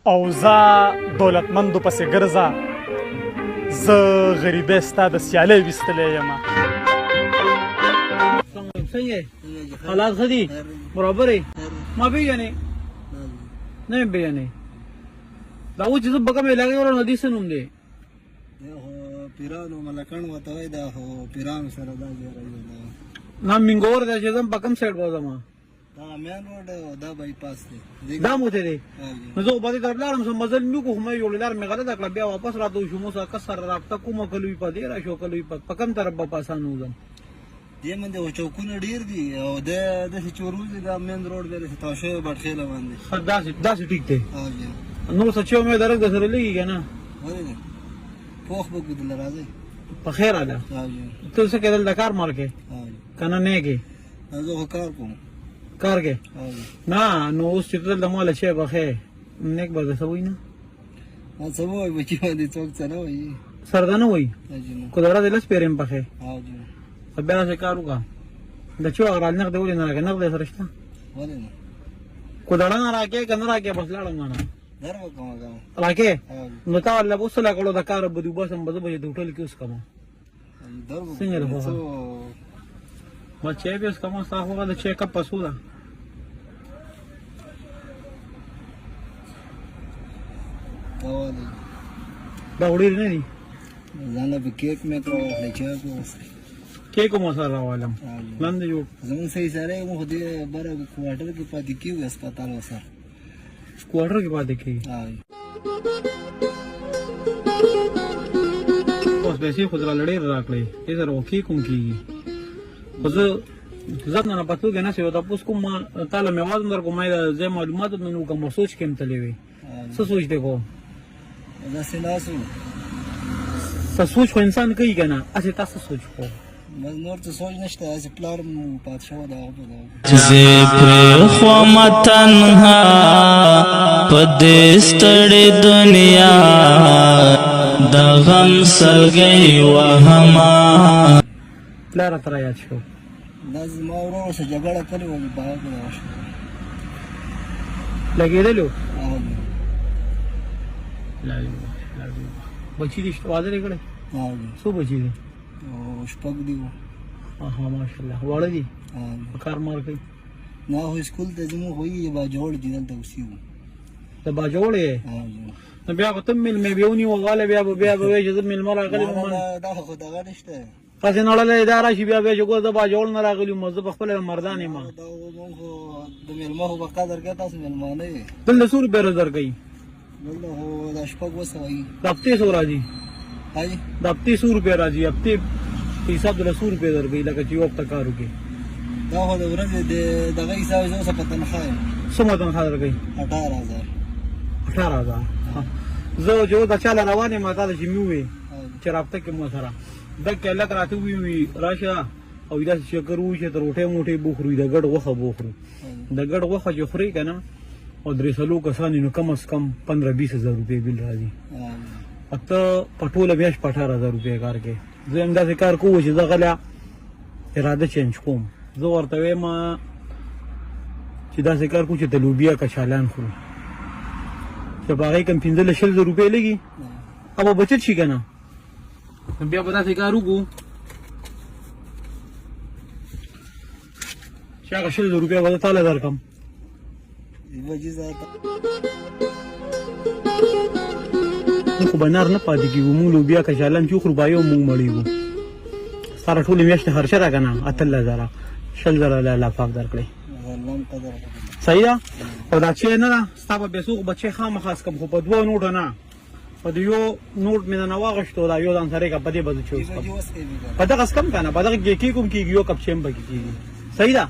او ځه دولتمندو پسې ګرځه، زه غریبۍ ستا د سیالۍ ویستلی یم. څنګه حالات ښه دي؟ برابر یې؟ ما پېژنې؟ نه مې پېژنې؟ دا اوس چې زه په کومې علاقې ورغلم، د دې څه نوم دی؟ پیرانو ملکڼ ورته وایي، دا خو پیرانو سره دا ځای راځي. نه مینګور دی چې ځم، په کوم سایډ به ځم؟ دا مین روډ او دا بای پاس دی. دا مو ته دی. نو زه په دې طرف لاړم، سم مزل مې کو، خو مې یو لار مې غلطه کړه، بیا واپس راتو شو. موسی کس سره رابطه کوم، کلوې په دې را شو، کلوې په کوم طرف به پاسانو وځم؟ دې باندې خو چوکونه ډیر دي او د داسې چوروز دا مین روډ دی چې تاسو بټخېله باندې. ښه، داسې ټیک دی. نور څه چې مې درک د سره لګي که نه؟ ولې نه، پوخ به کو دله راځئ. په خیر راله. ته څه کې دلته کار مار کې که نه؟ نه کې زه خو کار کوم. کار کې نه؟ نو اوس چې ته دلته ماله چای پخې، نیک به څه وایي؟ نه ما څه وایي، بچي باندې څوک څه نه وایي. سرده نه وایي که د ورځې 10 پیرې هم پخې. خو بیا داسې کار وکړه، د چو هغه رال نغدې ولې نه راکې؟ نغدې سره شته؟ ولې نه؟ که دړه نه راکې که نه راکې، بس لاړم. نه در به کوم راکې. نو تا ورله اوس څه کړو؟ د کار به دې وباسم، به زه به د هوټل کې اوس کوم. څنګه ده خوښه؟ ما چای به اوس کوم. ستا خوښه د چای کپ په څو ده؟ دا وړې نه دي. ځان له کیک مې کړو، واخلې چای په وسه کیک مو سره راوالم نن دی جوړ. زمونږ صحیح سره مو خو دې بره کوارټر کې پاتې کیږو، هسپتال وسره کوارټر کې پاتې کیږي. اوس پیسې خو درله ډېر راکړې، دې سره خو کیک هم کېږي. خو زه عزت نه پتو کې نه سي تاسو کوم، ما تعالی مې आवाज در کوم، د زه معلومات نن کوم سوچ کې متلې وي. څه سوچ دی کوم؟ داسې ناسو. څه سوچ خو انسان کوي که نه؟ هسې تاسو سوچ خو بس نور څه سوچ نشته، هسې پلار مو پاتشاه ده هغه په زه پرې خو متنها په دې ستړې دنیا د غم سلګۍ وهما. پلار تر یاد شو. دا زما ورور سره جګړه کړې وه، باغ کې دغه شو لګېدلو. بچی دې واده دې کړی؟ څو بچی دي؟ شپږ دي. ها ماشاءالله، واړه دي؟ په کار مار کوي؟ نه، خو سکول ته ځم، خو یې باجوړ دي، دلته اوسېږو. د باجوړ یې؟ نو بیا خو ته مېلمه بیا ونیوه غواله، بیا به وایې چې زه مېلمه راغلی یم. دا خو دغه نشته. هسې نړلی دا راشي، بیا بیا چې ګوره زه باجوړ نه راغلی یم، زه په خپله مردان یم. دا مونږ خو د مېلمه خو به قدر کوي، تاسو مېلمانه یې. دلته څو روپۍ ورځ درکوي؟ دلته خو دا 600 وایي. د هفتې څو راځي؟ د هفتې څو روپۍ راځي؟ هفتې په حساب دله څو روپۍ درکوي، لکه چې یو هفته کار وکړي؟ دا خو د ورځې د دغه حساب، زه اوس په تنخوا یم. څومره تنخوا درکوي؟ 18,000. 18,000. زه چې اوس د چا له روان یم، تا ته چې مې وویل چې رابطه کې مو سره دکې هلک راته وویل راشه او داسې چکر وو چې تر روټۍ موټۍ بوخورو، د ګډ غوښه بوخورو. د ګډ غوښه چې خورې که نه او درې څلور کسان، نو کم از کم 15 20 هزار روپۍ بیل راځي. ته په ټوله میاشت په 18,000 روپۍ کار کوې. زه هم داسې کار کوم چې زه غله اراده چینج کوم. زه ورته وایم چې داسې کار کوو چې د لوبیا کچالان خورو، چې په هغې کم 15 20 زره روپۍ لګي او به بچت شي که نه. بیا به داسې کار وکړو چې هغه 20 زره روپۍ به زه تاله درکړم. خو به نار نه پاتې کېږو. موږ لوبیا کچالان چې وخورو، به یو موږ مړېږو. ستا ټولې میاشتې خرچه ده که نه 18,000، 20 زره له الله پاک درکړی. صحیح ده. او دا چای نه ده ستا په پیسو خو به چای خامخا څکم، خو په دوه نوټه نه، په دې یو نوټ مې نه واغښتو، دا یو ځان سره کا، په دې به زه چای وڅکم. په دغه څکم که نه، په دغه کې کیک هم کېږي، یو کپ چای هم پکې کېږي. صحیح ده.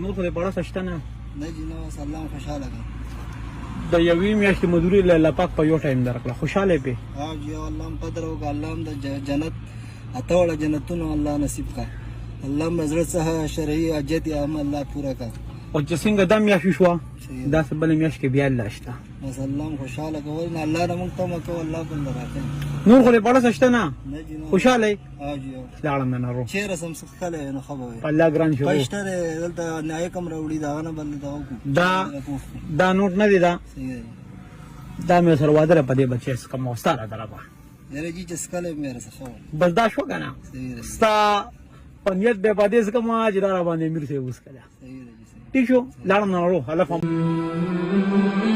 نور خو دې په اړه څه شته نه؟ نه جی نه، بس الله خوشحاله کړه. د یوې میاشتې مزدوري له الله پاک په یو ټایم درکړه، خوشحاله یې پې؟ ها جی، الله هم قدر وکړه، الله هم د جنت اته واړه جنتونه الله نصیب کړه، الله هم زړه څخه شرعي حاجت یې هم الله پوره کړه. او چې څنګه دا میاشت شوه، داسې بله میاشت کې بیا الله شته. بس الله هم خوشحاله کول نه، الله نه موږ تمه کوو، الله بل راکړي. نور خو دې په اړه څه شته نه؟ نه جی نه. خوشحاله یې؟ ها جی. لاړم نه نارو. چیرې سم څه ښکلی نو ښه به وي. الله ګران شو. پښته دلته نایک هم راوړي، دا نه بل دا وکړو. دا دا نوټ نه دی دا. صحیح دی. دا مې سره واده ده په دې بچی څه کوم او ستا راته ربه. یاره جی، چې څکلی مې راڅخه وه. بس دا شو که نه؟ صحیح ده. ستا په نیت به په دې څه کوم چې دا را باندې امیر صاحب وڅکله. صحیح ده جی، صحیح. ټیک شو، لاړم نه ورو هلف هم.